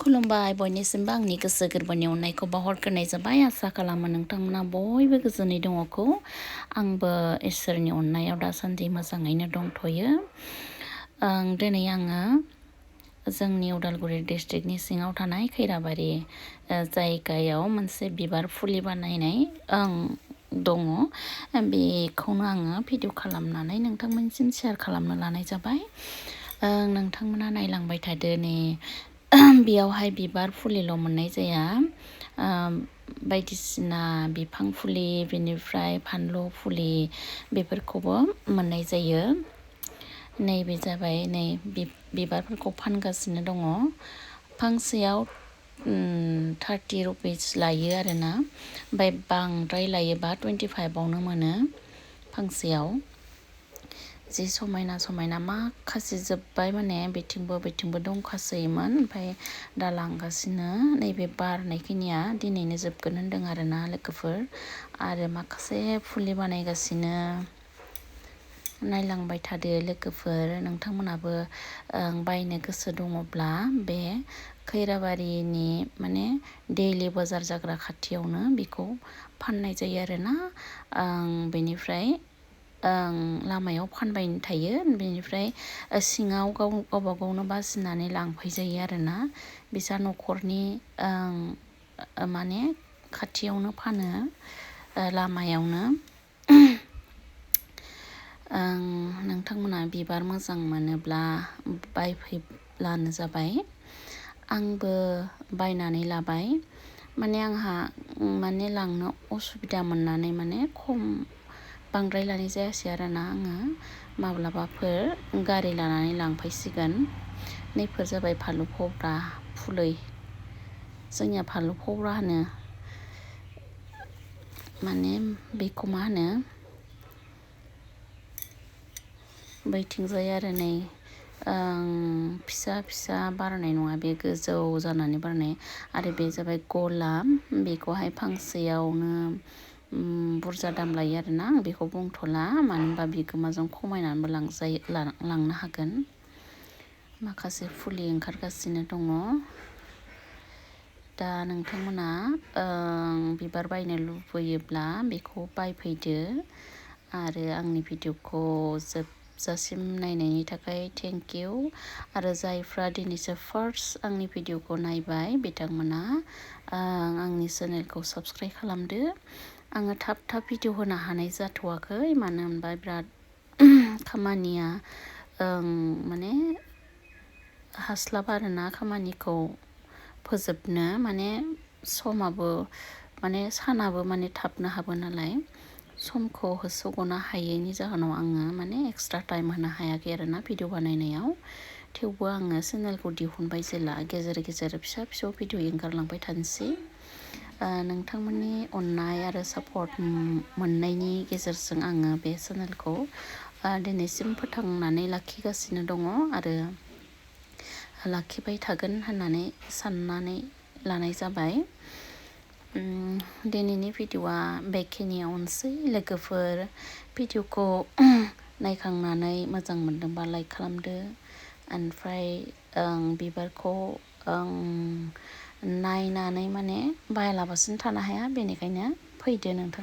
खुलुमबाय बयनिसिमबो आंनि गोसो गोरबोनि अननायखौ बावहरग्रोनाय जाबाय। आसा खालामो नोंथांमोना बयबो गोजोनै दङखौ। आंबो इसोरनि अननायाव दासान्दि मोजाङैनो दंथ'यो। दिनै आङो जोंनि उदालगुरि डिस्ट्रिक्टनि सिङाव थानाय खैराबारि जायगायाव मोनसे बिबार फुलि बानायनाय दङ। बेखौनो आङो भिडिअ खालामनानै नोंथांमोनसिम शेयार खालामनो लानाय जाबाय। नोंथांमोना नायलांबाय थादो। बेयावहाय बिबार फुलिल' मोननाय जाया, बायदिसिना बिफां फुलि, बेनिफ्राय फानलु फुलि बेफोरखौबो मोननाय जायो। नैबे जाबाय बिबारफोरखौ फानगासिनो दङ। फांसेयाव 30 रुपिस लायो आरोना, ओमफ्राय बांद्राय लायोबा 25आवनो मोनो फांसेयाव। जि समायना समायना माखासे जोब्बाय, माने बिथिंबो दंखासैमोन, ओमफ्राय दा लांगासिनो। नैबे बारनायखिनिया दिनैनो जोबगोन होनदों आरोना लोगोफोर, आरो माखासे फुलि बानायगासिनो। नायलांबाय थादो लोगोफोर। नोंथांमोनाबो बायनो गोसो दङब्ला बे खैराबारिनि माने दैलि बाजार जाग्रा खाथियावनो बेखौ फाननाय जायो आरोना। बेनिफ्राय लामायाव फानबाय थायो, बेनिफ्राय सिङाव गावबा गावनो बासिनानै लांफैजायो आरोना। बिसा न'खरनि माने खाथियावनो फानो, लामायावनो। नोंथांमोना बिबार मोजां मोनोब्ला बायफैब्लानो जाबाय। आंबो बायनानै लाबाय, माने आंहा माने लांनो असुबिदा मोननानै माने बांद्राय लानाय जायासै आरोना। आङो माब्लाबाफोर गारि लानानै लांफैसिगोन। नैफोर जाबाय फानलु फब्रा फुलै, जोंनिया फानलु फब्रा होनो, माने बेखौ मा होनो बैथिंजाय आरो नै फिसा फिसा बारनाय नङा, बे गोजौ जानानै बारनाय। आरो बे जाबाय गलाप, बेखौहाय फांसेयावनो बुरजा दाम लायो आरोना। आं बेखौ बुंथ'ला, मानो होनबा बिगोमाजों खमायनानैबो लांनो हागोन। माखासे फुलि ओंखारगासिनो दङ। दा नोंथांमोना बिबार बायनो लुबैयोब्ला बेखौ बायफैदो। आरो आंनि भिडिअखौ जोबजासिम नायनायनि थाखाय थेंक इउ। आरो जायफ्रा दिनैसो फार्स्ट आंनि भिडिअखौ नायबाय बिथांमोना आंनि चेनेलखौ साबस्क्राइब खालामदो। आङो थाब भिडिअ होनो हानाय जाथ'वाखै, मानो होनबा बिराद खामानिया माने हास्लाबा आरोना खामानिखौ फोजोबनो, माने समाबो माने सानाबो माने थाबनो हाबो नालाय। समखौ होसोग'नो हायैनि जाहोनाव आङो माने एक्सट्रा टाइम होनो हायाखै आरोना भिडिअ बानायनायाव। थेवबो आङो चेनेलखौ दिहुनबाय जेला, गेजेर गेजेर फिसा फिसौ भिडिअ एंगारलांबाय थानोसै। नोंथांमोननि अननाय आरो सापर्ट मोननायनि गेजेरजों आङो बे चेनेलखौ दिनैसिम फोथांनानै लाखिगासिनो दङ, आरो लाखिबाय थागोन होननानै साननानै लानाय जाबाय। दिनैनि भिडिअआ बेखिनियावनोसै लोगोफोर। भिडिअखौ नायखांनानै मोजां मोनदोंबा लाइक खालामदो। ओमफ्राय बिबारखौ नायनानै माने बायालाबासिनो थानो हाया, बेनिखायनो फैदो नोंथां।